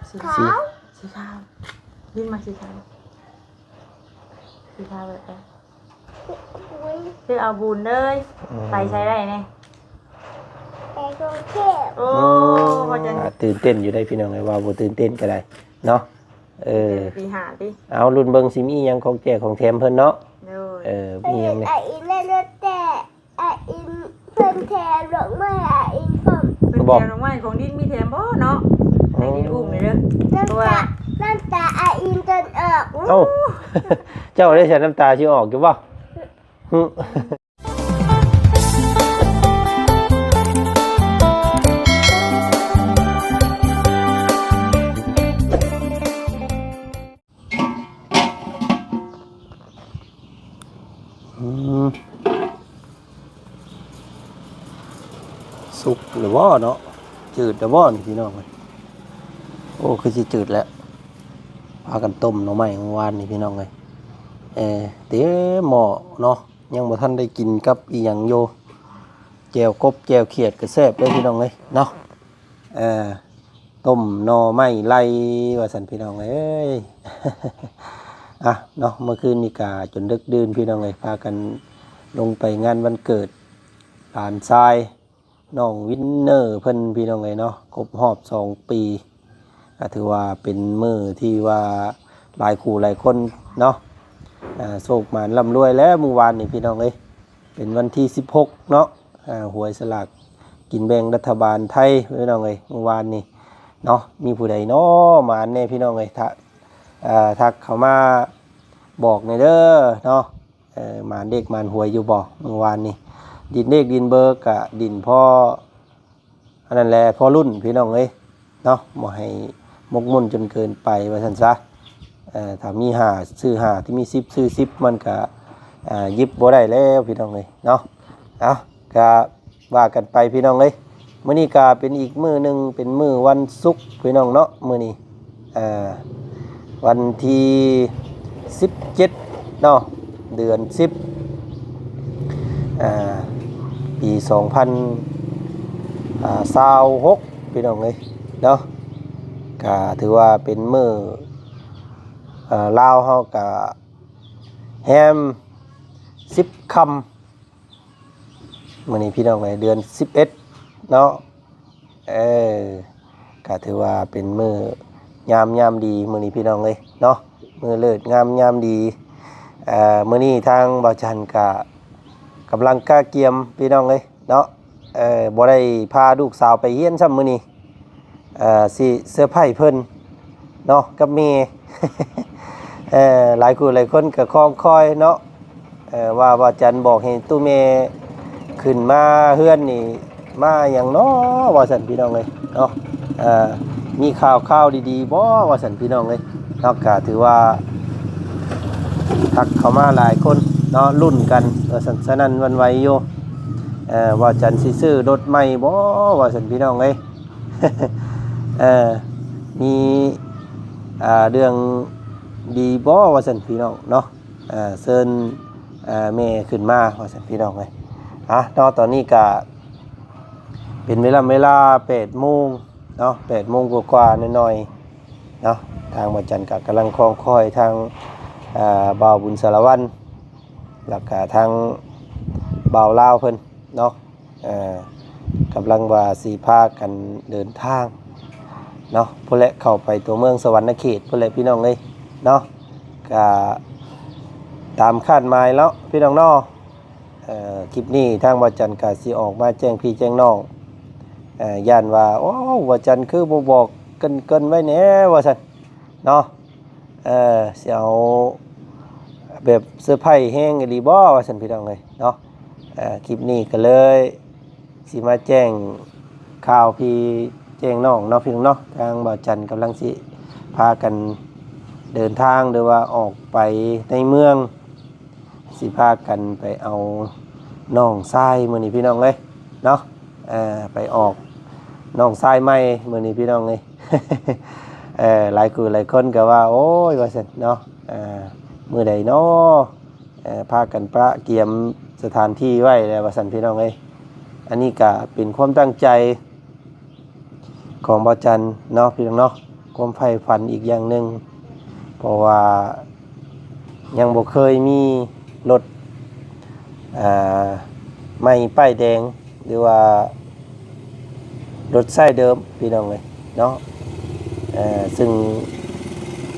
ສີຂາວ ສີຂາວ ດິນມັກສີຂາວ ສີຂາວແບບໃດ? ຄືເອົາບຸນເລີຍ ອືມ ໄປໃສໄດ້ແດ່? ໄປກຸງເທບ. ໂອ້ ອືມ ວ່າຈັ່ງ ອ່າ ຕື່ນເຕັ້ນຢູ່ໄດ໋ພີ່ນ້ອງເອີຍ ວ່າບໍ່ຕື່ນເຕັ້ນກໍໄດ້ເນາະ. ເອີ ເອີ ຕີຫ້າຕິ ເອົາລຸ້ນເບິ່ງຊິມີຫຍັງຂອງແຈກຂອງແຖມເພິ່ນເນາະ. ໂດຍ ເອີ ມີຫຍັງແດ່? ອາອິນໄດ້ລົດແຕ່ ອາອິນເພິ່ນແຖມດອກໄມ້ ອາອິນພ້ອມ ເພິ່ນແຖມດອກໄມ້ ຂອງດິນມີແຖມບໍ່ເນາະ? ໃຫ້ດິນອຸ້ມເດີ ນ້ຳຕາ ເພາະວ່າ ນ້ຳຕາອາອິນຈົນອອກ. ເອົ້າ ເຈົ້າໄດ້ໃສ່ນ້ຳຕາຊິອອກຢູ່ບໍ່? ຫຶ ອືມ ສຸກແລ້ວບໍ່ເນາະ? ຈືດແລ້ວບໍ່ນີ້ພີ່ນ້ອງເອີຍ? ໂອ້ ຄືຊິຈືດແລ້ວ. ພາກັນຕົ້ມໜໍ່ໄມ້ມື້ວານນີ້ພີ່ນ້ອງເອີຍ ເອີ ເຕັມໝໍ້ເນາະ. ຍັງບໍ່ທັນໄດ້ກິນກັບອີ່ຫຍັງຢູ່ ແຈ່ວກົບແຈ່ວຂຽດກໍແຊບເດ້ພີ່ນ້ອງເອີຍເນາະ. ເອີ ຕົ້ມໜໍ່ໄມ້ໄລ່ວ່າຊັ້ນພີ່ນ້ອງເອີຍ. ອ່ະເນາະ ເມື່ອຄືນນີ້ກະຈົນເດິກດື່ນພີ່ນ້ອງເອີຍ ພາກັນລົງໄປງານວັນເກີດຫຼານຊາຍ ນ້ອງວິນເນີເພິ່ນພີ່ນ້ອງເອີຍເນາະ ຄົບຮອບສອງປີ ກໍຖືວ່າເປັນມື້ທີ່ວ່າຫຼາຍຄູ່ຫຼາຍຄົນເນາະ ອ່າ ໂຊກໝານລ່ຳລວຍແລ້ວມື້ວານນີ້ພີ່ນ້ອງເອີຍ. ເປັນວັນທີສິບຫົກເນາະ ອ່າ ຫວຍສະຫຼາກກິນແບ່ງລັດຖະບານໄທພີ່ນ້ອງເອີຍ ມື້ວານນີ້ເນາະ. ມີຜູ້ໃດເນາະໝານແດ່ພີ່ນ້ອງເອີຍ ທັກ ອ່າ ທັກເຂົ້າມາບອກແດ່ເດີເນາະ. ເອີ ໝານເລກໝານຫວຍຢູ່ບໍ່ມື້ວານນີ້? ດິນເລກດິນເບີກະດິນພໍ ອັນນັ້ນແຫຼະ ພໍລຸ້ນພີ່ນ້ອງເອີຍເນາະ ບໍ່ໃຫ້ໝົກໝຸ່ນຈົນເກີນໄປວ່າຊັ້ນຊະ. ເອີ ຖ້າມີຫ້າຊື້ຫ້າ ທີ່ມີສິບຊື້ສິບ ມັນກະ ອ່າ ຢິບບໍ່ໄດ້ແລ້ວພີ່ນ້ອງເອີຍເນາະ. ເອົາ ກະວ່າກັນໄປພີ່ນ້ອງເອີຍ. ມື້ນີ້ກະເປັນອີກມື້ໜຶ່ງ ເປັນມື້ວັນສຸກພີ່ນ້ອງເນາະ ມື້ນີ້ ອ່າ ວັນທີສິບເຈັດເນາະ ເດືອນສິບ ອ່າ ປີສອງພັນ ອ່າ ຊາວຫົກ ພີ່ນ້ອງເອີຍເນາະ. ກະຖືວ່າເປັນມື້ ເອີ ລາວເຮົາກະແຮມສິບຄ່ຳ ມື້ນີ້ພີ່ນ້ອງເອີຍ ເດືອນສິບເອັດເນາະ. ເອີ ກະຖືວ່າເປັນມື້ງາມຍາມດີມື້ນີ້ພີ່ນ້ອງເອີຍເນາະ ມື້ເລີກງາມຍາມດີ. ເອີ ມື້ນີ້ທາງບ່າວຈັນກະກຳລັງກະກຽມພີ່ນ້ອງເອີຍເນາະ. ເອີ ບໍ່ໄດ້ພາລູກສາວໄປຮຽນຊ້ຳມື້ນີ້ ເອີ ຊິເຊີໄພເພິ່ນເນາະກັບແມ່. ເອີ ຫຼາຍຄູ່ຫຼາຍຄົນກໍຄອງຄອຍເນາະ ເອີ ວ່າ ວ່າຈັນບອກໃຫ້ຕູ້ແມ່ຂຶ້ນມາເຮືອນນີ້ ມາຫຍັງເນາະວ່າຊັ້ນພີ່ນ້ອງເອີຍເນາະ. ເອີ ມີຂ່າວຄາວດີໆບໍ່ວ່າຊັ້ນພີ່ນ້ອງເອີຍເນາະ. ກະຖືວ່າທັກເຂົ້າມາຫຼາຍຄົນເນາະ ລຸ້ນກັນວ່າຊັ້ນ ສະນັ້ນຫວັ່ນໄຫວຢູ່. ເອີ ວ່າຈັນຊິຊື້ລົດໃໝ່ບໍ່ວ່າຊັ້ນພີ່ນ້ອງເອີຍ. ເອີ ມີ ອ່າ ເລື່ອງດີບໍ່ວ່າຊັ້ນພີ່ນ້ອງເນາະ. ເຊີນ ເອີ ແມ່ຂຶ້ນມາວ່າຊັ້ນພີ່ນ້ອງເອີຍ. ອ່ະເນາະ ຕອນນີ້ກະເປັນເວລາ ເວລາແປດໂມງເນາະ ແປດໂມງກວ່າໆໜ້ອຍໆເນາະ. ທາງບ່າວຈັນກະກຳລັງຄອງຄອຍທາງ ເອີ ບ່າວບຸນສາລະວັນ ແລ້ວກະທາງບ່າວລາວເພິ່ນເນາະ. ເອີ ກຳລັງວ່າຊິພາກັນເດີນທາງເນາະ ພຸ້ນແຫຼະ ເຂົ້າໄປຕົວເມືອງສະຫວັນນະເຂດພຸ້ນແຫຼະພີ່ນ້ອງເອີຍເນາະ. ກະຕາມຄາດໝາຍເນາະພີ່ນ້ອງເນາະ. ເອີ ຄລິບນີ້ທາງບ່າວຈັນກະຊິອອກມາແຈ້ງພີ່ແຈ້ງນ້ອງ ເອີ ຢ້ານວ່າ ໂອ້ ບ່າວຈັນຄືບໍ່ບອກເກີ່ນໆໄວ້ແດ່ວ່າຊັ້ນເນາະ. ເອີ ຊິເອົາແບບເຊີໄພແຮງອີ່ຫຼີບໍ່ວ່າຊັ້ນພີ່ນ້ອງເອີຍເນາະ. ເອີ ຄລິບນີ້ກໍເລີຍຊິມາແຈ້ງຂ່າວພີ່ແຈ້ງນ້ອງເນາະ ພີ່ນ້ອງເນາະ. ທາງບ່າວຈັນກຳລັງຊິພາກັນເດີນທາງ ຫຼືວ່າອອກໄປໃນເມືອງ ຊິພາກັນໄປເອົານ້ອງຊາຍມື້ນີ້ພີ່ນ້ອງເອີຍເນາະ. ເອີ ໄປອອກນ້ອງຊາຍໃໝ່ມື້ນີ້ພີ່ນ້ອງເອີຍ. ເອີ ຫຼາຍຄູ່ຫຼາຍຄົນກໍວ່າ ໂອ້ຍ ວ່າຊັ້ນເນາະ ເອີ ມື້ໃດເນາະ ເອີ ພາກັນປະກຽມສະຖານທີ່ໄວ້ແລ້ວວ່າຊັ້ນພີ່ນ້ອງເອີຍ. ອັນນີ້ກະເປັນຄວາມຕັ້ງໃຈຂອງບ່າວຈັນເນາະ ພີ່ນ້ອງເນາະ. ຄວາມໃຝ່ຝັນອີກຢ່າງໜຶ່ງ ເພາະວ່າຍັງບໍ່ເຄີຍມີລົດ ເອີ ໃໝ່ປ້າຍແດງ ຫຼືວ່າລົດໃຊ້ເດີມ ພີ່ນ້ອງເອີຍເນາະ. ເອີ ຊຶ່ງ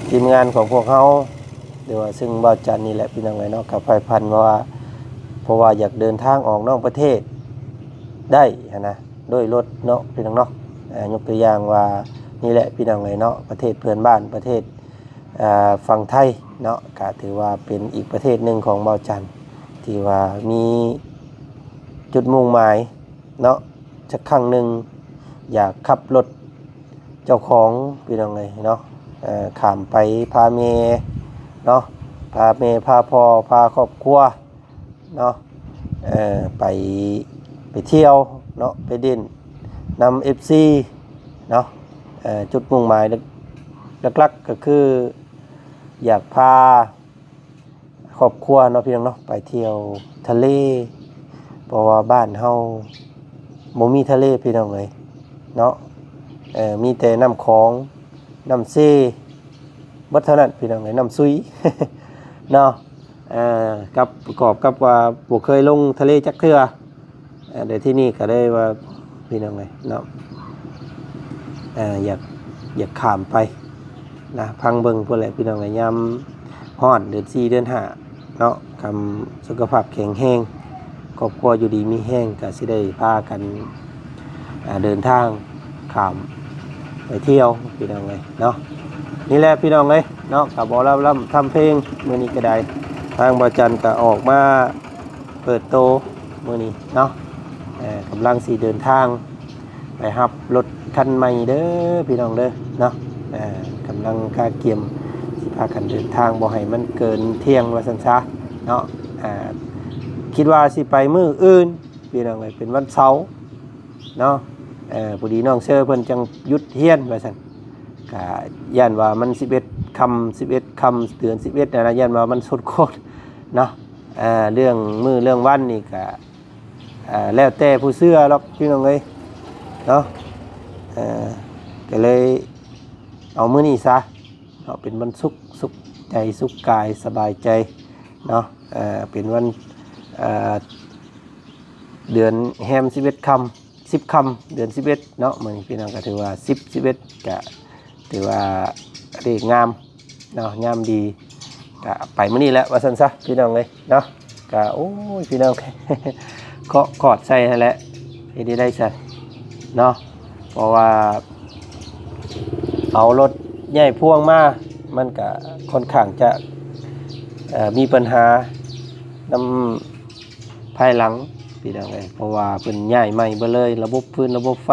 ທີມງານຂອງພວກເຮົາ ຫຼືວ່າຊຶ່ງບ່າວຈັນນີ້ແຫຼະ ພີ່ນ້ອງເອີຍເນາະ ກໍໃຝ່ຝັນວ່າ ເພາະວ່າຢາກເດີນທາງອອກນອກປະເທດໄດ້ຫັ້ນນະ ດ້ວຍລົດເນາະ ພີ່ນ້ອງເນາະ. ເອີ ຍົກຕົວຢ່າງວ່ານີ້ແຫຼະ ພີ່ນ້ອງເອີຍເນາະ ປະເທດເພື່ອນບ້ານ ປະເທດ ເອີ ຝັ່ງໄທເນາະ ກະຖືວ່າເປັນອີກປະເທດໜຶ່ງຂອງບ່າວຈັນ ທີ່ວ່າມີຈຸດມຸ່ງໝາຍເນາະ ຈັກຄັ້ງໜຶ່ງ ຢາກຂັບລົດເຈົ້າຂອງ ພີ່ນ້ອງເອີຍເນາະ. ເອີ ຂ້າມໄປພາແມ່ເນາະ ພາແມ່ ພາພໍ່ ພາຄອບຄົວ ເນາະ ເອີ ໄປ ໄປທ່ຽວເນາະ ໄປຫຼິ້ນນຳເອັຟຊີເນາະ. ເອີ ຈຸດມຸ່ງໝາຍຫຼັກໆກໍຄືຢາກພາຄອບຄົວເນາະ ພີ່ນ້ອງເນາະ ໄປທ່ຽວທະເລ ເພາະວ່າບ້ານເຮົາບໍ່ມີທະເລ ພີ່ນ້ອງເອີຍເນາະ. ເອີ ມີແຕ່ນ້ຳຂອງ ນ້ຳເຊ ເບິດເທົ່ານັ້ນ ພີ່ນ້ອງເອີຍ ນ້ຳຊຸຍເນາະ. ເອີ ກັບ ປະກອບກັບວ່າບໍ່ເຄີຍລົງທະເລຈັກເທື່ອ ເອີ ແຕ່ທີ່ນີ້ກໍໄດ້ວ່າ ພີ່ນ້ອງເອີຍເນາະ ເອີ ຢາກ ຢາກຂ້າມໄປນະ ຟັງເບິ່ງພຸ້ນແຫຼະ ພີ່ນ້ອງເອີຍ. ຍາມຮ້ອນເດືອນສີ່ເດືອນຫ້າເນາະ ຄັນສຸຂະພາບແຂງແຮງ ຄອບຄົວຢູ່ດີມີແຮງ ກໍຊິໄດ້ພາກັນ ອ່າ ເດີນທາງຂ້າມໄປທ່ຽວ ພີ່ນ້ອງເອີຍເນາະ. ນີ້ແຫຼະ ພີ່ນ້ອງເອີຍເນາະ ກໍບໍ່ລ່ຳລຳທຳເພງ ມື້ນີ້ກໍໄດ້ ທາງບ່າວຈັນກໍອອກມາເປີດໂຕມື້ນີ້ເນາະ. ເອີ ກຳລັງຊິເດີນທາງໄປຮັບລົດຄັນໃໝ່ເດີ ພີ່ນ້ອງເດີເນາະ. ເອີ ກຳລັງກະກຽມຊິພາກັນເດີນທາງ ບໍ່ໃຫ້ມັນເກີນທ່ຽງວ່າຊັ້ນຊະເນາະ. ເອີ ຄິດວ່າຊິໄປມື້ອື່ນ ພີ່ນ້ອງເອີຍ ເປັນວັນເສົາເນາະ. ເອີ ພໍດີນ້ອງເຊີເພິ່ນຈັ່ງຢຸດຮຽນວ່າຊັ້ນ ກະຢ້ານວ່າມັນສິບເອັດຄ່ຳ ສິບເອັດຄ່ຳເດືອນສິບເອັດຫັ້ນນະ ຢ້ານວ່າມັນສົດໂຄດເນາະ. ເອີ ເລື່ອງມື້ເລື່ອງວັນນີ້ກະ ເອີ ແລ້ວແຕ່ຜູ້ເຊື່ອດອກ ພີ່ນ້ອງເອີຍເນາະ. ເອີ ກະເລີຍເອົາມື້ນີ້ຊະເນາະ ເປັນວັນສຸກ ສຸກໃຈສຸກກາຍສະບາຍໃຈເນາະ. ເອີ ເປັນວັນ ເອີ ເດືອນແຮມສິບເອັດຄ່ຳ ສິບຄ່ຳເດືອນສິບເອັດເນາະ. ມື້ນີ້ພີ່ນ້ອງກໍຖືວ່າສິບ ສິບເອັດ ກະຖືວ່າເລີກງາມເນາະ ຍາມດີ ກະໄປມື້ນີ້ແຫຼະວ່າຊັ້ນຊະ ພີ່ນ້ອງເອີຍເນາະ. ກະ ໂອ້ຍ ພີ່ນ້ອງ ເຄາະຄອດໃສ່ຫັ້ນແຫຼະ ເຮັດໄດ້ໃດຊັ້ນເນາະ. ເພາະວ່າເອົາລົດໃຫຍ່ພວງມາ ມັນກະຄ່ອນຂ້າງຈະ ເອີ ມີປັນຫານຳ ພາຍຫຼັງ ພີ່ນ້ອງເອີຍ ເພາະວ່າເພິ່ນຍ້າຍໃໝ່ເບິດເລີຍ ລະບົບຟືນ ລະບົບໄຟ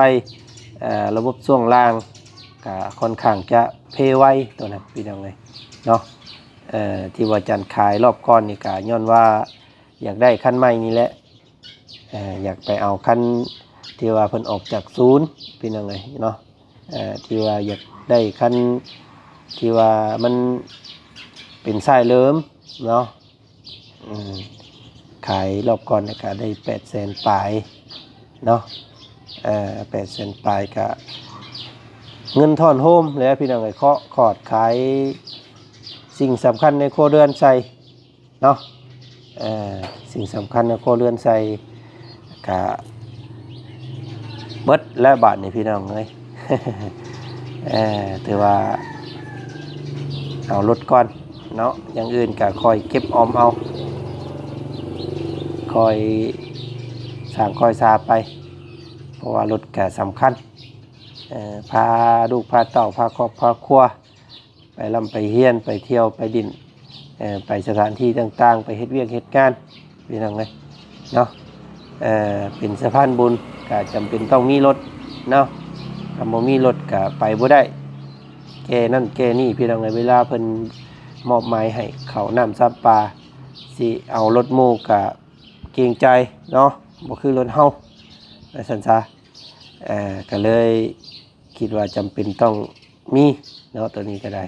ເອີ ລະບົບຊ່ວງລ່າງ ກະຄ່ອນຂ້າງຈະເພໄວໂຕນັ້ນ ພີ່ນ້ອງເອີຍເນາະ. ເອີ ທີ່ວ່າຈັນຂາຍລອບກ່ອນນີ້ ກະຍ້ອນວ່າຢາກໄດ້ຄັນໃໝ່ນີ້ແຫຼະ ເອີ ຢາກໄປເອົາຄັນທີ່ວ່າເພິ່ນອອກຈາກສູນ ພີ່ນ້ອງເອີຍເນາະ. ເອີ ທີ່ວ່າຢາກໄດ້ຄັນທີ່ວ່າມັນເປັນສາຍເຫຼີມເນາະ. ອືມ ຂາຍລອບກ່ອນນີ້ກະໄດ້ແປດແສນປາຍເນາະ ເອີ ແປດແສນປາຍ ກະເງິນທ້ອນໂຮມແຫຼະ ພີ່ນ້ອງເອີຍ ເຄາະຄອດຂາຍສິ່ງສຳຄັນໃນຄົວເຮືອນໃສ່ເນາະ. ເອີ ສິ່ງສຳຄັນໃນຄົວເຮືອນໃສ່ ກະເບິດແລ້ວບາດນີ້ ພີ່ນ້ອງເອີຍ. ເອີ ຖືວ່າເອົາລົດກ່ອນເນາະ ຢ່າງອື່ນກະຄ່ອຍເກັບອອມເອົາ ຄ່ອຍສ້າງຄ່ອຍສາໄປ ເພາະວ່າລົດກະສຳຄັນ ເອີ ພາລູກພາເຕົ້າ ພາຄອບພາຄົວ ໄປລ່ຳໄປຮຽນ ໄປທ່ຽວໄປຫຼິ້ນ ເອີ ໄປສະຖານທີ່ຕ່າງໆ ໄປເຮັດວຽກເຮັດງານ ພີ່ນ້ອງເອີຍເນາະ. ເອີ ເປັນສະພານບຸນກະຈຳເປັນຕ້ອງມີລົດເນາະ ຄັນບໍ່ມີລົດກະໄປບໍ່ໄດ້ ແກ່ນັ້ນແກ່ນີ້ ພີ່ນ້ອງເອີຍ. ເວລາເພິ່ນມອບໝາຍໃຫ້ເຂົ້ານ້ຳຊຳປາ ຊິເອົາລົດໝູ່ກະເກງໃຈເນາະ ບໍ່ຄືລົດເຮົາວ່າຊັ້ນຊະ. ເອີ ກະເລີຍຄິດວ່າຈຳເປັນຕ້ອງ ມີເນາະ ໂຕນີ້ກໍໄດ້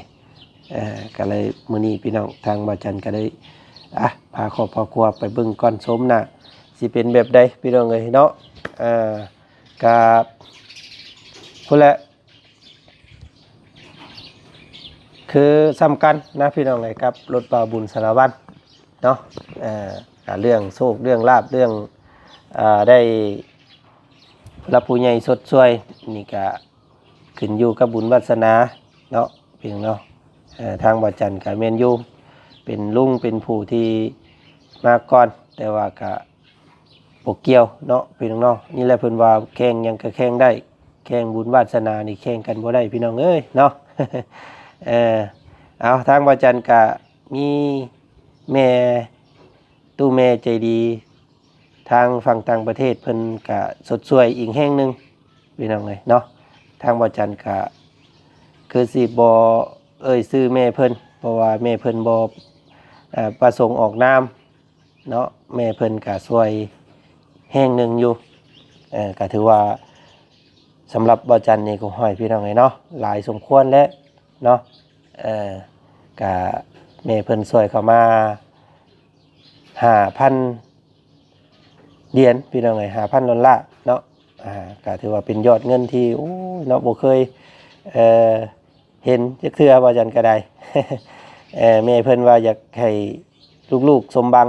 ເອີ ກໍເລີຍມື້ນີ້ພີ່ນ້ອງ ທາງບ່າວຈັນກໍໄດ້ ອ່ະ ພາຄອບພາຄົວໄປເບິ່ງກ່ອນ ໂສມໜ້າຊິເປັນແບບໃດ ພີ່ນ້ອງເອີຍເນາະ. ເອີ ກໍພຸ້ນແຫຼະ ຄືສ່ຳກັນນະພີ່ນ້ອງເອີຍ ກັບລົດບ່າວບຸນສາລະວັນເນາະ. ເອີ ກະເລື່ອງໂຊກເລື່ອງລາບ ເລື່ອງ ເອີ ໄດ້ຜູ້ຫຼັກຜູ້ໃຫຍ່ຊົດຊ່ວຍນີ້ກະຂຶ້ນຢູ່ກັບບຸນວາສະໜາເນາະ ພີ່ນ້ອງເນາະ. ເອີ ທາງບ່າວຈັນກະແມ່ນຢູ່ ເປັນລຸງເປັນຜູ້ທີ່ມາກ່ອນ ແຕ່ວ່າກະ ບໍ່ກ່ຽວເນາະ ພີ່ນ້ອງເນາະ. ນີ້ແຫຼະເພິ່ນວ່າແຂ່ງຫຍັງກໍແຂ່ງໄດ້ ແຂ່ງບຸນວາສະໜານີ້ແຂ່ງກັນບໍ່ໄດ້ ພີ່ນ້ອງເອີຍເນາະ. ເອີ ເອົາ ທາງບ່າວຈັນກະມີແມ່ ຕູ້ແມ່ໃຈດີ ທາງຝັ່ງຕ່າງປະເທດເພິ່ນກະຊົດຊ່ວຍອີກແຮງໜຶ່ງ ພີ່ນ້ອງເອີຍເນາະ. ທາງບ່າວຈັນກະຄືຊິບໍ່ເອີ່ຍຊື່ແມ່ເພິ່ນ ເພາະວ່າແມ່ເພິ່ນບໍ່ ເອີ ປະສົງອອກນາມ ເນາະ ແມ່ເພິ່ນກະຊ່ວຍແຮງໜຶ່ງຢູ່. ເອີ ກະຖືວ່າສຳລັບບ່າວຈັນນີ້ກໍ ໂອ້ຍ ພີ່ນ້ອງເອີຍເນາະ ຫຼາຍສົມຄວນແຫຼະເນາະ. ເອີ ກະແມ່ເພິ່ນຊ່ວຍເຂົ້າມາຫ້າພັນຫຼຽນ ພີ່ນ້ອງເອີຍ ຫ້າພັນດອນລາເນາະ. ອ່າ ກະຖືວ່າເປັນຍອດເງິນທີ່ ໂອ້ຍ ເນາະ ບໍ່ເຄີຍ ເອີ ເຫັນຈັກເທື່ອ ບ່າວຈັນກໍໄດ້. ເອີ ແມ່ເພິ່ນວ່າຢາກໃຫ້ລູກໆສົມຫວັງ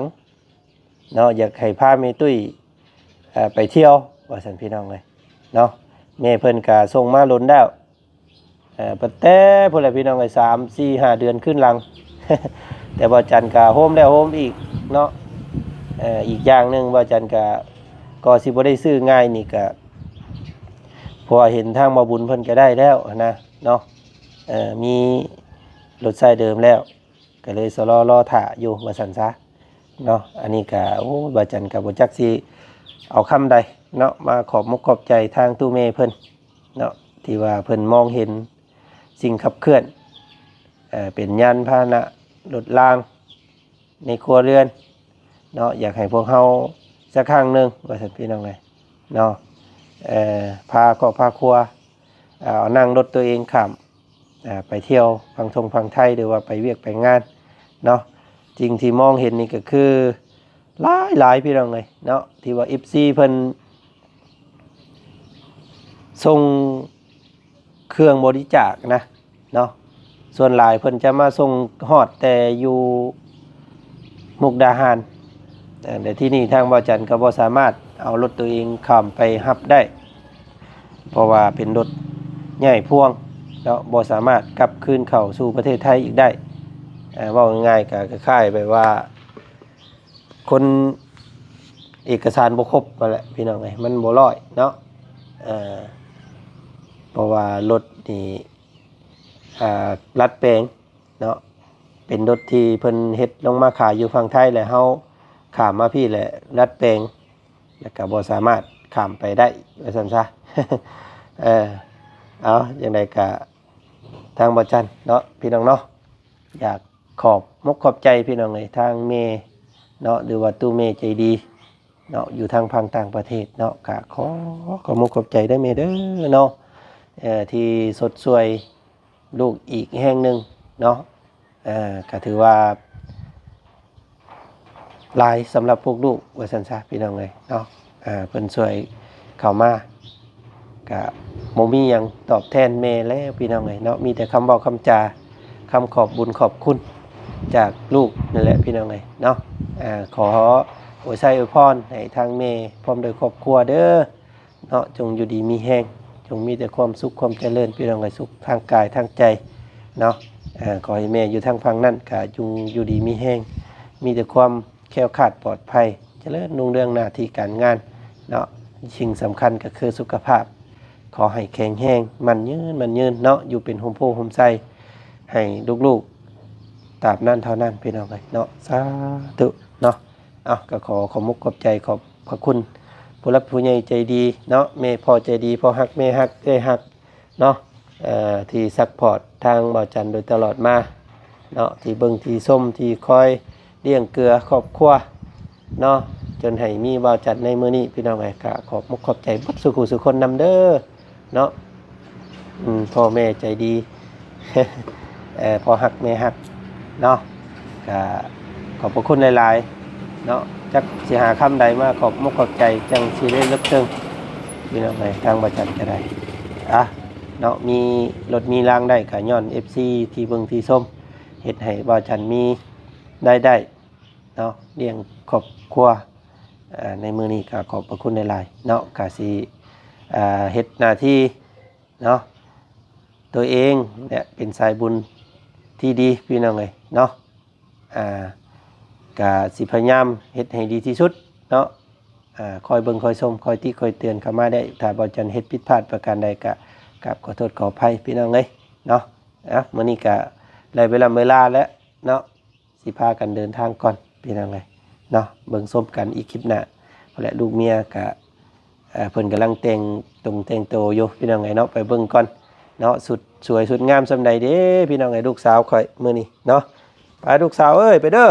ເນາະ ຢາກໃຫ້ພາແມ່ຕຸ້ຍ ເອີ ໄປທ່ຽວວ່າຊັ້ນ ພີ່ນ້ອງເອີຍເນາະ. ແມ່ເພິ່ນກະສົ່ງມາດົນແລ້ວ ເອີ ຕັ້ງແຕ່ພຸ້ນແຫຼະ ພີ່ນ້ອງເອີຍ ສາມ ສີ່ ຫ້າເດືອນຂຶ້ນຫຼັງ ແຕ່ບ່າວຈັນກະໂຮມແລ້ວໂຮມອີກເນາະ. ເອີ ອີກຢ່າງໜຶ່ງ ບ່າວຈັນກະ ກໍຊິບໍ່ໄດ້ຊື້ງ່າຍນີ້ກະ ເພາະວ່າເຫັນທາງບ່າວບຸນເພິ່ນກໍໄດ້ແລ້ວຫັ້ນນະເນາະ. ເອີ ມີລົດໃຊ້ເດີມແລ້ວ ກໍເລີຍຊະລໍລໍຖ້າຢູ່ວ່າຊັ້ນຊະເນາະ. ອັນນີ້ກະ ໂອ້ ບ່າວຈັນກະບໍ່ຈັກຊິເອົາຄຳໃດເນາະ ມາຂອບມຸກຂອບໃຈທາງຕູ້ແມ່ເພິ່ນເນາະ ທີ່ວ່າເພິ່ນມອງເຫັນສິ່ງຂັບເຄື່ອນ ເອີ ເປັນຍານພາຫະນະລົດລາງ ໃນຄົວເຮືອນເນາະ ຢາກໃຫ້ພວກເຮົາສັກຄັ້ງໜຶ່ງວ່າຊັ້ນ ພີ່ນ້ອງເອີຍເນາະ. ເອີ ພາຄອບພາຄົວ ເອົາ ນັ່ງລົດຕົວເອງຂ້າມ ເອົາ ໄປທ່ຽວຝັ່ງທົ່ງຝັ່ງໄທ ຫຼືວ່າໄປວຽກໄປງານເນາະ. ສິ່ງທີ່ມອງເຫັນນີ້ກໍຄືຫຼາຍໆ ພີ່ນ້ອງເອີຍເນາະ ທີ່ວ່າເອັຟຊີເພິ່ນສົ່ງ ເຄື່ອງບໍລິຈາກນະເນາະ ສ່ວນຫຼາຍເພິ່ນຈະມາສົ່ງຮອດແຕ່ຢູ່ມຸກດາຫານ. ເອີ ແລະ ທີ່ນີ້ທາງບ່າວຈັນກໍບໍ່ສາມາດເອົາລົດຕົວເອງຂ້າມໄປຮັບໄດ້ ເພາະວ່າເປັນລົດໃຫຍ່ພວງເນາະ ບໍ່ສາມາດກັບຄືນເຂົ້າສູ່ປະເທດໄທອີກໄດ້. ເອີ ເວົ້າງ່າຍໆ ກໍຄ້າຍໆ ແບບວ່າ ຄົນເອກະສານບໍ່ຄົບຫັ້ນແຫຼະ ພີ່ນ້ອງເອີຍ ມັນບໍ່ຮ້ອຍເນາະ. ເອີ ເພາະວ່າລົດນີ້ ອ່າ ດັດແປງເນາະ ເປັນລົດທີ່ເພິ່ນເຮັດລົງມາຂາຍຢູ່ຝັ່ງໄທ ແລ້ວເຮົາຂ້າມມາພີ້ ແລ້ວດັດແປງ ແລ້ວກໍບໍ່ສາມາດຂ້າມໄປໄດ້ວ່າຊັ້ນຊະ. ເອີ ເອົາ ຈັ່ງໃດກໍ ທາງບ່າວຈັນເນາະ ພີ່ນ້ອງເນາະ ຢາກຂອບມຸກຂອບໃຈ ພີ່ນ້ອງເອີຍ ທາງແມ່ເນາະ ຫຼືວ່າຕູ້ແມ່ໃຈດີເນາະ ຢູ່ທາງຝັ່ງຕ່າງປະເທດເນາະ. ກະຂໍຂອບມຸກຂອບໃຈເດີແມ່ເດີເນາະ ເອີ ທີ່ຊົດຊ່ວຍລູກອີກແຮງໜຶ່ງເນາະ. ເອີ ກະຖືວ່າ ຫຼາຍສຳລັບພວກລູກວ່າຊັ້ນຊະ ພີ່ນ້ອງເອີຍເນາະ. ເອີ ເພິ່ນຊ່ວຍເຂົ້າມາ ກະບໍ່ມີຫຍັງຕອບແທນແມ່ແລ້ວ ພີ່ນ້ອງເອີຍເນາະ ມີແຕ່ຄຳເວົ້າຄຳຈາ ຄຳຂອບບຸນຂອບຄຸນຈາກລູກນີ້ແຫຼະ ພີ່ນ້ອງເອີຍເນາະ. ເອີ ຂໍອວຍໄຊອວຍພອນໃຫ້ທາງແມ່ພ້ອມດ້ວຍຄອບຄົວເດີ ເນາະ ຈົ່ງຢູ່ດີມີແຮງ ຈົ່ງມີແຕ່ຄວາມສຸກຄວາມຈະເລີນ ພີ່ນ້ອງເອີຍ ສຸກທາງກາຍທາງໃຈເນາະ. ເອີ ຂໍໃຫ້ແມ່ຢູ່ທາງຝັ່ງນັ້ນກະຈົ່ງຢູ່ດີມີແຮງ ມີແຕ່ຄວາມແຄ້ວຄາດປອດໄພ ຈະເລີນຮຸ່ງເຮືອງໜ້າທີ່ການງານເນາະ. ສິ່ງສຳຄັນກໍຄືສຸຂະພາບ ຂໍໃຫ້ແຂງແຮງ ໝັ້ນຍືນ ໝັ້ນຍືນເນາະ ຢູ່ເປັນຮົ່ມໂພຮົ່ມໄຊໃຫ້ລູກໆ ຕາບນັ້ນເທົ່ານັ້ນ ພີ່ນ້ອງເອີຍເນາະ. ສາທຸເນາະ. ເອົາ ກໍຂໍຂອບມຸກຂອບໃຈ ຂອບພະຄຸນຜູ້ຫຼັກຜູ້ໃຫຍ່ໃຈດີເນາະ ແມ່ພໍ່ໃຈດີ ພໍ່ຮັກແມ່ຮັກເອື້ອຍຮັກເນາະ ເອີ ທີ່ຊັບພອດທາງບ່າວຈັນໂດຍຕະຫຼອດມາເນາະ ທີ່ເບິ່ງທີ່ຊົມ ທີ່ຄອຍລ້ຽງເກືອຄອບຄົວເນາະ ຈົນໃຫ້ມີບ່າວຈັນໃນມື້ນີ້ ພີ່ນ້ອງເອີຍ. ກໍຂອບມຸກຂອບໃຈເບິດສູ່ຜູ້ສູ່ຄົນນຳເດີ ເນາະ ອືມ ພໍ່ແມ່ໃຈດີ ເອີ ພໍ່ຮັກແມ່ຮັກເນາະ. ກະຂອບພະຄຸນຫຼາຍໆເນາະ ຈັກຊິຫາຄຳໃດມາຂອບມຸກຂອບໃຈ ຈັ່ງຊິໄດ້ເລິກເຊິ່ງ ພີ່ນ້ອງເອີຍ. ທາງບ່າວຈັນກໍໄດ້ ອ່ະ ເນາະ ມີລົດມີລາງໄດ້ ກໍຍ້ອນເອັຟຊີທີ່ເບິ່ງທີ່ຊົມ ເຮັດໃຫ້ບ່າວຈັນມີລາຍໄດ້ເນາະ ລ້ຽງຄອບຄົວ. ອ່າ ໃນມື້ນີ້ກໍຂອບພະຄຸນຫຼາຍໆເນາະ ກໍຊິ ອ່າ ເຮັດໜ້າທີ່ເນາະ ຕົວເອງ ແລະ ເປັນສາຍບຸນທີ່ດີ ພີ່ນ້ອງເອີຍເນາະ. ອ່າ ກະຊິພະຍາຍາມເຮັດໃຫ້ດີທີ່ສຸດເນາະ. ອ່າ ຄອຍເບິ່ງຄອຍຊົມ ຄອຍຕິຄອຍເຕືອນເຂົ້າມາໄດ້. ຖ້າບ່າວຈັນເຮັດຜິດພາດປະການໃດ ກະກາບຂໍໂທດຂໍອະໄພ ພີ່ນ້ອງເອີຍເນາະ. ອ່າ ມື້ນີ້ກະໄດ້ເວລາເວລາແລ້ວເນາະ ຊິພາກັນເດີນທາງກ່ອນ ພີ່ນ້ອງເອີຍເນາະ. ເບິ່ງຊົມກັນອີກຄລິບໜ້າ ແລະ ລູກເມຍກະ ເອີ ເພິ່ນກຳລັງແຕ່ງຕົງແຕ່ງໂຕຢູ່ ພີ່ນ້ອງເອີຍເນາະ. ໄປເບິ່ງກ່ອນເນາະ ສຸດສວຍສຸດງາມສ່ຳໃດເດ້ ພີ່ນ້ອງເອີຍ ລູກສາວຂ້ອຍມື້ນີ້ເນາະ. ໄປລູກສາວເອີຍ ໄປເດີ.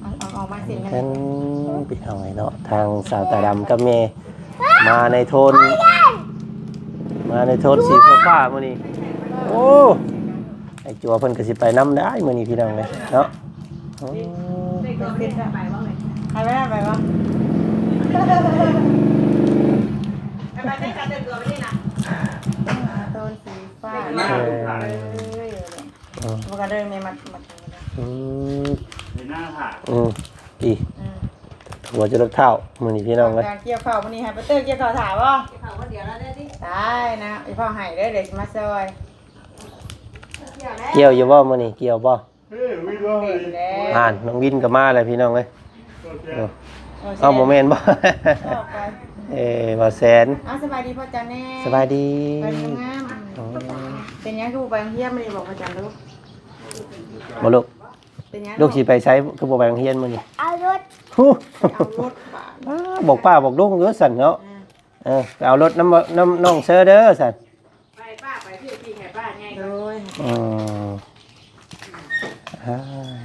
ເອົາ ເອົາ ເອົາມາສິ ແມ່ນ ພີ່ນ້ອງເອີຍເນາະ ທາງສາວຕາດຳກັບແມ່ ມາໃນໂທນ ມາໃນໂທນສີຟ້າໆມື້ນີ້. ໂອ້ ໄອ້ຈົວເພິ່ນກໍຊິໄປນຳໄດ້ມື້ນີ້ ພີ່ນ້ອງເອີຍເນາະ. ໂອ້ ໄປບໍ່ ໄປບໍ່ ໄປບໍ່ ໄປໄດ້ການແຕ່ງຕົວໄປນີ້ນະ ໂທນສີຟ້າ ເອີ ເອີ ມັນກໍເດີນແມ່ມັດ ມັດ ອືມ ນີ້ໜ້າຜາກ ອືມ ອີ ອືມ ຫົວຈະລົດເທົ້າມື້ນີ້ ພີ່ນ້ອງເອີຍ. ການກ່ຽວເຂົ້າມື້ນີ້ ໃຫ້ປາເຕີກ່ຽວເຂົ້າຖ້າບໍ່? ກ່ຽວເຂົ້າຄົນດຽວລະເດີຕິ ຕາຍນະ ອີພໍ່ໃຫ້ເດີ ເດີຊິມາຊ່ອຍ. ກ່ຽວຢູ່ບໍ່ມື້ນີ້ ກ່ຽວບໍ່? ເອີ ວິນ ເອີ ອ່ານ ນ້ອງວິນກໍມາແລ້ວ ພີ່ນ້ອງເອີຍ. ເອີ ເອີ ເອົ້າ ບໍ່ແມ່ນບໍ່? ເອີ ບ່າວແສນ ເອົ້າ ສະບາຍດີພໍ່ຈັນແນ່ ສະບາຍດີ ສະບາຍດີງາມ. ອໍ ເປັນຫຍັງຄືບໍ່ໄປໂຮງຮຽນມື້ນີ້ ບອກພໍ່ຈັນດູ ບໍ່ລູກ? ເປັນຫຍັງ ລູກຊິໄປໃສ ຄືບໍ່ໄປໂຮງຮຽນມື້ນີ້? ເອົາລົດ ຫູ ໄປເອົາລົດບາດ ອ້າ ບອກປ້າບອກລຸງຢູ່ຊັ້ນເນາະ. ເອີ ເອີ ໄປເອົາລົດນຳ ນຳນ້ອງເຊີເດີຊັ້ນ. ໄປປ້າໄປທີ່ ທີ່ໃຫ້ປ້າໃຫຍ່ ໂດຍ ອືມ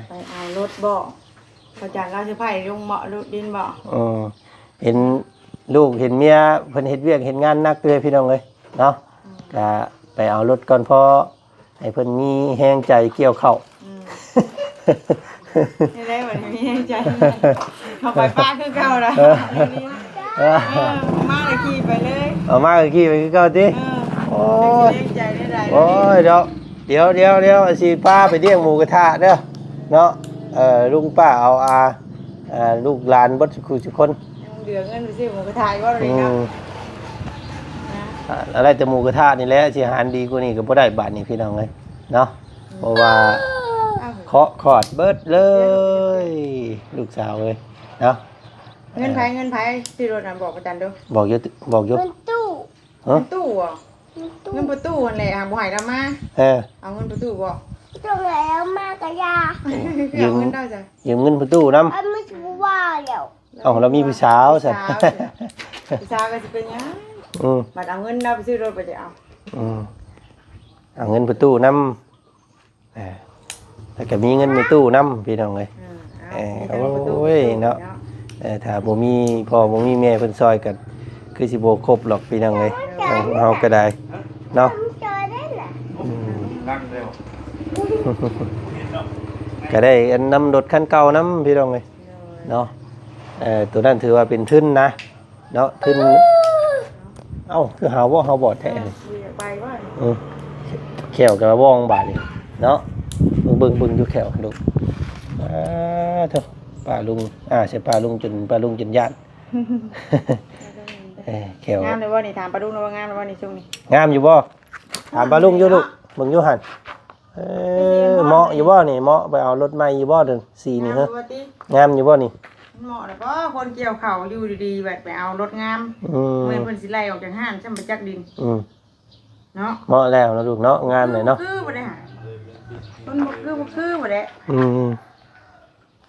ໄປເອົາລົດບໍ? ພໍ່ຈັນລາວຊິໄປລົງເບາະ ລຸດດິນບໍ? ເອີ ເຫັນລູກເຫັນເມຍເພິ່ນເຮັດວຽກເຮັດງານໜັກເລີຍ ພີ່ນ້ອງເອີຍເນາະ. ອືມ ກະໄປເອົາລົດກ່ອນ ພໍໃຫ້ເພິ່ນມີແຮງໃຈກ່ຽວເຂົ້າ. ອືມ ນີ້ແຫຼະ ບັດນີ້ມີແຮງໃຈ ເຂົ້າໄປປ້າຄືເກົ່າລະ. ເອີ ເອີ ມາລະຂີ່ໄປເລີຍ ເອົາມາກໍຂີ່ໄປຄືເກົ່າຕິ. ເອີ ໂອ້ຍ ແຮງໃຈໄດ້ຫຼາຍ ໂອ້ຍ ດຽວ ດຽວ ດຽວ ດຽວຊິພາໄປລ້ຽງໝູກະທະເດີເນາະ. ເອີ ລຸງປ້າເອົາ ອ່າ ເອີ ລູກຫຼານເບິດສູ່ຄູ່ສູ່ຄົນ ຍັງເຫຼືອເງິນໄປຊື້ໝູກະທະຢູ່ບໍ່ດຽວນີ້ເນາະ. ອືມ ນະ ອ່າ ໄດ້ແຕ່ໝູກະທະນີ້ແຫຼະ ຊິຫານດີກວ່ານີ້ກໍບໍ່ໄດ້ບາດນີ້ ພີ່ນ້ອງເອີຍເນາະ. ເພາະວ່າເຄາະຂອດເບິດເລີຍ ລູກສາວເອີຍເນາະ. ເງິນໃຜ ເງິນໃຜຊື້ລົດນະ ບອກອາຈານດູ. ບອກຢູ່ ບອກຢູ່ ເງິນຕູ້ ຮະ ເງິນຕູ້ບໍ? ເງິນຕູ້ຫັ້ນແຫຼະ ຫາບໍ່ໃຫ້ລາວມາ. ເອີ ເອົາເງິນປະຕູບໍ? ຕ້ອງໃຫ້ລາວມາກະຢ່າ ຢືມເງິນລາວຊະ ຢືມເງິນປະຕູນຳ. ເອົາ ມັນຊິບໍ່ວ່າແລ້ວ ເອົ້າ ລາວມີຜູ້ສາວຊະ ຜູ້ສາວ ຜູ້ສາວກໍຊິເປັນຫຍັງ? ອືມ ບັດເອົາເງິນລາວໄປຊື້ລົດ ບັດໄດ້ເອົາ ອືມ ເອົາເງິນປະຕູນຳ. ເອີ ແລ້ວກໍມີເງິນໃນຕູ້ນຳ ພີ່ນ້ອງເອີຍ. ເອີ ເອີ ໂອ້ຍເນາະ ເອີ ຖ້າບໍ່ມີພໍ່ບໍ່ມີແມ່ເພິ່ນຊ່ອຍກໍຄືຊິບໍ່ຄົບດອກ ພີ່ນ້ອງເອີຍ ເຮົາກໍໄດ້ເນາະ. ອືມ ກໍໄດ້ອັນນຳລົດຄັນເກົ່ານຳ ພີ່ນ້ອງເອີຍເນາະ. ເອີ ໂຕນັ້ນຖືວ່າເປັນທຶນນະ ເນາະ ຂຶ້ນ ເອົ້າ ຄືຫາວບໍ່ ຫາວບໍ່ແທ້ ເອີ ບໍ່ຢາກໄປບໍ່ ເອີ ແຂ້ວກໍວ່ອງບາດນີ້ເນາະ. ເບິ່ງ ເບິ່ງ ເບິ່ງຢູ່ແຂ້ວລູກ ອ່າ ໂທ້ ປ້າລຸງ ອ່າ ໃສ່ປ້າລຸງຈົນ ປ້າລຸງຈົນຢ້ານ. ເອີ ແຂ້ວ ງາມແລ້ວບໍ່ນີ້? ຖາມປ້າລຸງແລ້ວວ່າງາມແລ້ວບໍ່ນີ້ ຊຸ່ງນີ້ ງາມຢູ່ບໍ່? ຖາມປ້າລຸງຢູ່ລູກ ເບິ່ງຢູ່ຫັ້ນ. ເອີ ເໝາະຢູ່ບໍ່ນີ້? ເໝາະໄປເອົາລົດໃໝ່ຢູ່ບໍ່ ເດີ ສີນີ້ ງາມຢູ່ບໍ່ຕິ? ຮະ ງາມຢູ່ບໍ່ນີ້? ມັນເໝາະແລ້ວບໍ່? ຄົນກ່ຽວເຂົ້າຢູ່ດີໆ ບັດໄປເອົາລົດງາມ ອືມ ແມ່ນເພິ່ນຊິໄລ່ອອກຈາກຮ້ານ ຊ່ຳບໍ່ຈັກດິນ ອືມ ເນາະ. ເໝາະແລ້ວເນາະລູກເນາະ ງາມແລ້ວເນາະ ຄືບໍ່ໄດ້ຫາ ມັນບໍ່ຄື ບໍ່ຄືບໍ່ໄດ້ ອືມ.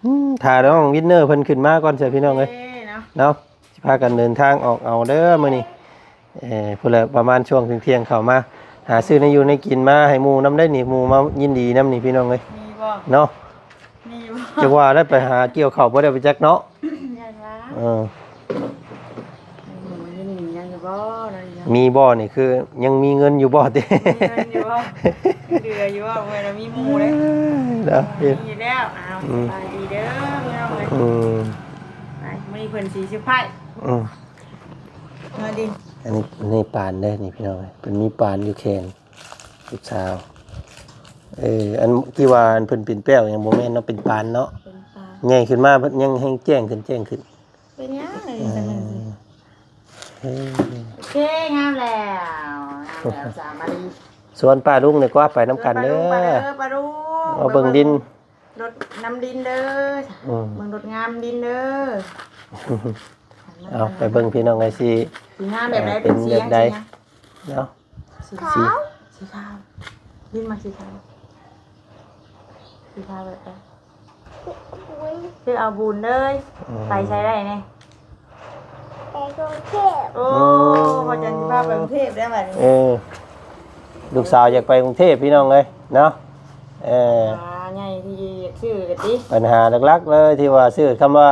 ອືມ ຖ້ານ້ອງວິນເນີເພິ່ນຂຶ້ນມາກ່ອນຊະ ພີ່ນ້ອງເອີຍ ເອີເນາະ ເນາະ ຊິພາກັນເດີນທາງອອກເອົາເດີມື້ນີ້. ເອີ ພຸ້ນແຫຼະ ປະມານຊ່ວງທ່ຽງໆ ເຂົ້າມາຫາຊື້ແນວຢູ່ແນວກິນມາໃຫ້ໝູ່ນຳໄດ໋ນີ້ ໝູ່ມາຍິນດີນຳນີ້ ພີ່ນ້ອງເອີຍ ມີບໍ່ ເນາະ ມີຢູ່ ຈັກວ່າໄດ້ໄປຫາກ່ຽວເຂົ້າບໍ່ໄດ້ໄປຈັກເນາະ ຢ້ານວ່າ ເອີ ມີບໍ່ນີ້ ຄືຍັງມີເງິນຢູ່ບໍ່ຕິ ມີເງິນຢູ່ບໍ່ ເຫຼືອຢູ່ບໍ່ ເມື່ອລະມີໝູ່ເດ້ ເອີ ເນາະ ມີຢູ່ແລ້ວ. ອ້າວ ອືມ ສະບາຍດີເດີ ພີ່ນ້ອງເອີຍ ອືມ ໄປ ມື້ນີ້ ເພິ່ນຊິເຊີໄພຣສ໌ ອືມ ມາດິ ອັນນີ້ ນີ້ປານເດ້ນີ້ພີ່ນ້ອງເອີຍ ເພິ່ນມີປານຢູ່ແຂນ ລູກສາວ ເອີ ອັນທີ່ວ່າອັນເພິ່ນເປັນແປ້ວຫຍັງບໍ່ແມ່ນເນາະ ເປັນປານເນາະ ເປັນປານ ໃຫຍ່ຂຶ້ນມາເພິ່ນຍັງແຮງແຈ້ງຂຶ້ນ ແຈ້ງຂຶ້ນ ເປັນຫຍັງ ເອີ ຈັ່ງນັ້ນຊິ ເອີ ໂອເຄ ງາມແລ້ວ ງາມແລ້ວ ສາມາລີ ຊວນປ້າລຸງນີ້ກວ່າໄປນຳກັນເດີ ຊວນປ້າລຸງ ປ້າລຸງ ມາເບິ່ງດິນ ລົດນຳດິນເດີ ອືມ ເບິ່ງລົດງາມດິນເດີ ເອົາ ໄປເບິ່ງພີ່ນ້ອງເອີຍ ຊິ ຊິງາມແບບໃດ ເອີ ເປັນແບບໃດ ເປັນສີຫຍັງ ເນາະ ສີຂາວ ສີຂາວ ດິນມັກສີຂາວ ສີຂາວແບບໃດ ຄືເອົາບຸນເລີຍ ອືມ ໄປໃສໄດ້ແດ່ ໄປກຸງເທບ ໂອ້ ອືມ ພໍ່ຈັນຊິພາໄປກຸງເທບໄດ້ບັດນີ້ ເອີ ລູກສາວຢາກໄປກຸງເທບພີ່ນ້ອງເອີຍເນາະ ເອີ ຫາໃຫຍ່ທີ່ຢາກຊື້ກະຕິ ບັນຫາຫຼັກໆເລີຍທີ່ວ່າຊື້ ຄຳວ່າ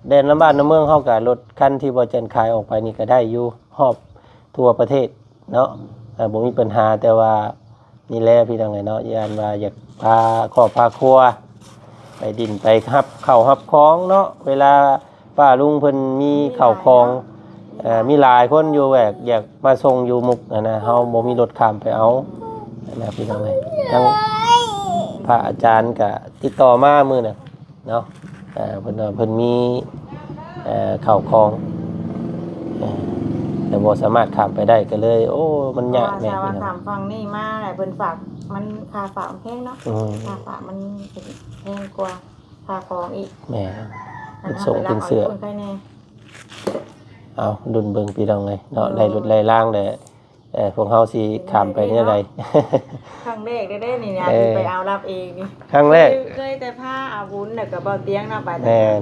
ແດນລຳບ້ານລຳເມືອງເຮົາກະລົດຄັນທີ່ບໍ່ຈັນຂາຍອອກໄປນີ້ກະໄດ້ຢູ່ຮອບທົ່ວປະເທດເນາະ ເອີ ບໍ່ມີບັນຫາ ແຕ່ວ່າ ນີ້ແຫຼະພີ່ນ້ອງເອີຍເນາະ ຢ້ານວ່າຢາກພາຄອບພາຄົວໄປດິນໄປຮັບເຂົ້າຮັບຂອງເນາະ ເວລາປ້າລຸງເພິ່ນມີເຂົ້າຂອງ ເອີ ມີຫຼາຍຄົນຢູ່ ແບບຢາກມາສົ່ງຢູ່ມຸກຫັ້ນນະ ເຮົາບໍ່ມີລົດຂ້າມໄປເອົາຫັ້ນນະພີ່ນ້ອງເອີຍ ທາງພະອາຈານກະຕິດຕໍ່ມາມື້ນັ້ນ ເນາະ ເອີ ເພິ່ນວ່າເພິ່ນມີ ເອີ ເຂົ້າຂອງ ເອີ ແຕ່ບໍ່ສາມາດຂ້າມໄປໄດ້ ກໍເລີຍ ໂອ້ ມັນຍາກແດ່ ເພາະວ່າຖ້າວ່າຂ້າມຝັ່ງນີ້ມາແລ້ວ ເພິ່ນຝາກ ມັນ ຄ່າຝາກມັນແພງເນາະ ອືມ ຄ່າຝາກມັນແພງກວ່າຄ່າຂອງອີກ ແມ່ນ ເພິ່ນສົ່ງເປັນເສື້ອ ເອົາ ລຸ້ນເບິ່ງພີ່ນ້ອງເອີຍເນາະ ເອີ ໄດ້ລົດໄດ້ລາງແລ້ວ ເອີ ພວກເຮົາຊິຂ້າມໄປແນວໃດ ຄັ້ງແລກເດ້ນີ້ນະ ເອີ ໄປເອົາຮັບເອງນີ້ ຄັ້ງແລກ ເຄີຍ ເຄີຍແຕ່ພາອາບຸນ ແລ້ວກໍເບົາຕຽງເນາະ ໄປ ແມ່ນ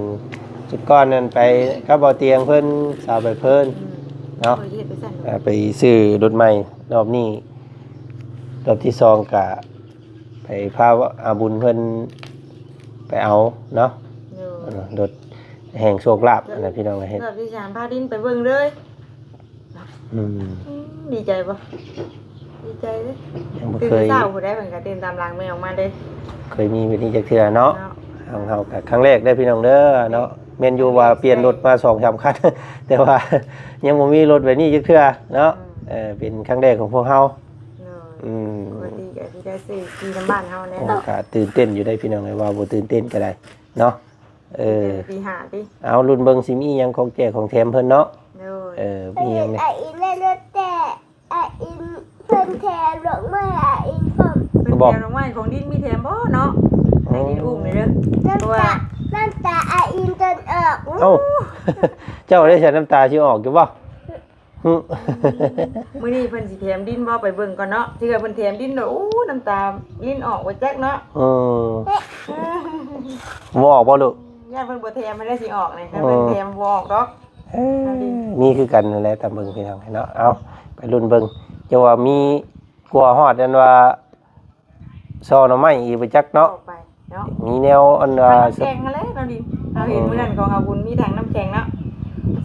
ຊຸດກ່ອນນັ້ນໄປກັບເບົາຕຽງເພິ່ນ ສາວໃບເພີນ ອືມ ເນາະ ເອີ ໄປຊື້ລົດໃໝ່ ຮອບນີ້ ຮອບທີສອງກະໄປພາອາບຸນເພິ່ນໄປເອົາເນາະ ໂດຍ ເອີ ລົດແຫ່ງໂຊກລາບຫັ້ນນະ ພີ່ນ້ອງເອີຍ ຮອບທີສາມພາດິນໄປເບິ່ງເລີຍ. ອືມ ອືມ ດີໃຈບໍ່? ດີໃຈເດ້ ຍັງບໍ່ເຄີຍ ຕື່ນແຕ່ເຊົ້າພຸ້ນໃດ ເພິ່ນກໍຕື່ນຕາມຫຼັງແມ່ອອກມາເດ້ ເຄີຍມີແບບນີ້ຈັກເທື່ອເນາະ ເນາະ ທາງເຮົາກໍຄັ້ງແລກເດ້ພີ່ນ້ອງເດີເນາະ ແມ່ນຢູ່ວ່າປ່ຽນລົດມາສອງສາມຄັນ ແຕ່ວ່າຍັງບໍ່ມີລົດແບບນີ້ຈັກເທື່ອເນາະ ອືມ ເອີ ເປັນຄັ້ງແລກຂອງພວກເຮົາ ໂດຍ ອືມ ປົກກະຕິກໍຊິໄດ້ຊື້ຂີ່ນຳບ້ານເຮົາແນ່ ໂອ້ ກໍຕື່ນເຕັ້ນຢູ່ເດ້ພີ່ນ້ອງເອີຍ ວ່າບໍ່ຕື່ນເຕັ້ນກໍໄດ້ເນາະ. ເອີ ເປັນປີຫ້າຕິ ເອົາ ລຸ້ນເບິ່ງຊິມີຫຍັງຂອງແຈກຂອງແຖມເພິ່ນເນາະ ໂດຍ ເອີ ມີຫຍັງແດ່ ອາອິນໄດ້ລົດແຕ່ ອາອິນເພິ່ນແຖມດອກໄມ້ອາອິນພ້ອມ ເພິ່ນແຖມດອກໄມ້ ຂອງດິນມີແຖມບໍ່ເນາະ ໃຫ້ດິນອຸ້ມແດ່ເດີ ນ້ຳຕາ ນ້ຳຕາອາອິນຈົນອອກ ເອົ້າ ເຈົ້າໄດ້ໃສ່ນ້ຳຕາຊິອອກຢູ່ບໍ່? ຫຶ ມື້ນີ້ເພິ່ນຊິແຖມດິນບໍ່ ໄປເບິ່ງກ່ອນເນາະ ເທື່ອເພິ່ນແຖມດິນໂດດ ໂອ້ ນ້ຳຕາລິນອອກບໍ່ຈັກເນາະ ເອີ ບໍ່ອອກບໍ່ລູກ ຢ້ານເພິ່ນບໍ່ແຖມມັນໄດ້ຊິອອກນີ້ ຄັນເພິ່ນແຖມບໍ່ອອກດອກ ເອີ ມີຄືກັນນັ້ນແຫຼະ ຕາມເບິ່ງພີ່ນ້ອງເນາະ ເອົາ ໄປລຸ້ນເບິ່ງ ຈະວ່າມີ ກວ່າຮອດອັນວ່າ ຊໍໜໍ່ໄມ້ອີກບໍ່ຈັກເນາະ ອອກໄປເນາະ ມີແນວອັນວ່າ ຖັງນ້ຳແຂງຫັ້ນແຫຼະເນາະ ດິນ ເຮົາເຫັນ ອືມ ມື້ນັ້ນຂອງອາບຸນມີຖັງນ້ຳແຂງເນາະ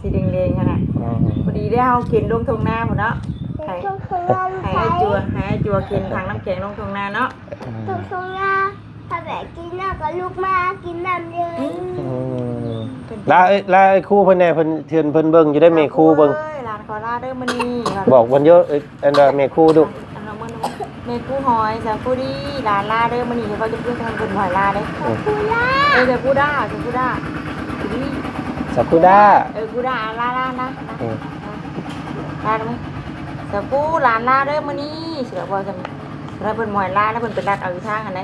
ສີແດງໆຫັ້ນນະ ອືມ ພໍດີໄດ້ເຮົາເຂັນລົງທົ່ງນາພຸ້ນເນາະ ໃຫ້ ໃຫ້ອ້າຍຈົວ ໃຫ້ອ້າຍຈົວເຂັນຖັງນ້ຳແຂງລົງທົ່ງນາເນາະ ອືມ ທົ່ງນາ ຖ້າແບບກິນນ້ຳກໍລຸກມາກິນນ້ຳເລີຍ ອືມ ລາເອີຍ ລາເອີຍຄູເພິ່ນແດ່ ເພິ່ນ ເພິ່ນ ເພິ່ນເບິ່ງຢູ່ໄດ້ ແມ່ຄູເບິ່ງ ເອີຍ ຫຼານຂໍລາເດີມື້ນີ້ ບອກເພິ່ນຢູ່ ເອີຍ ອັນວ່າແມ່ຄູດຸ ອັນວ່າມື້ນີ້ແມ່ຄູຫອຍ ສາຄູດີ ຫຼານລາເດີມື້ນີ້ ເຂົາຈະເອີ້ນເພິ່ນຫອຍລາເດ້ ອືມ ເອີຍ ສາຄູດາ ສາຄູດາ ສາຄູດາ ເອີຍ ຄູດາ ລາ ລາ ລາ ອືມ ລາໄດ້ໄໝ ສາຄູ ຫຼານລາເດີມື້ນີ້ ຊິບອກວ່າຊັ້ນ ແລ້ວເພິ່ນບໍ່ໃຫ້ລາ ແລ້ວເພິ່ນໄປລັດເອົາຢູ່ທາງຫັ້ນໃດ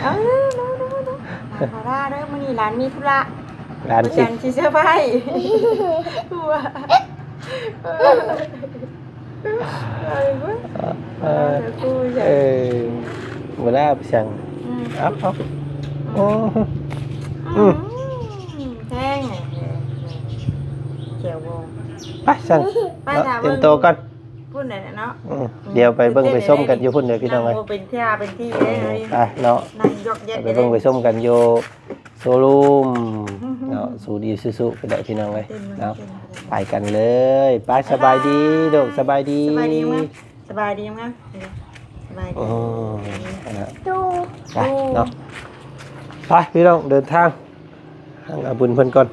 ເອີ ດູ ດູ ດູ ຫຼານຂໍລາເດີ ມື້ນີ້ຫຼານມີທຸລະ ຫຼານຊິ ຈັນຊິເຊີໄພຣສ໌ ເອີ ເອີ ເອີ ບໍ່ລາໄປສັ່ງ ອືມ ເອົາ ເອົາ ອືມ ໂອ້ ອືມ ອືມ ແພງ ແຈ່ວບໍ ໄປຊັ້ນ ໄປ ເນາະ ຖ້າ ຕຽມໂຕກ່ອນ ພຸ້ນແຫຼະເນາະ ອືມ ອືມ ດຽວໄປເບິ່ງໄປຊົມກັນຢູ່ພຸ້ນເດີພີ່ນ້ອງເອີຍ ນັ່ງບໍ່ເປັນທ່າເປັນທີເລີຍ ເອີ ໄປເນາະ ນັ່ງຢອກແຢກ ໄປເບິ່ງໄປຊົມກັນຢູ່ໂຊຣູມເນາະ ສູນອີຊູຊູພຸ້ນແຫຼະພີ່ນ້ອງເອີຍເນາະ ໄປກັນເລີຍ ໄປ ສະບາຍດີລູກ ສະບາຍດີ ສະບາຍດີງາມ ສະບາຍດີງາມ ສະບາຍດີ ອືມ ໄປເນາະ ໄປພີ່ນ້ອງ ເດີນທາງ ຫາອາບຸນເພິ່ນກ່ອນ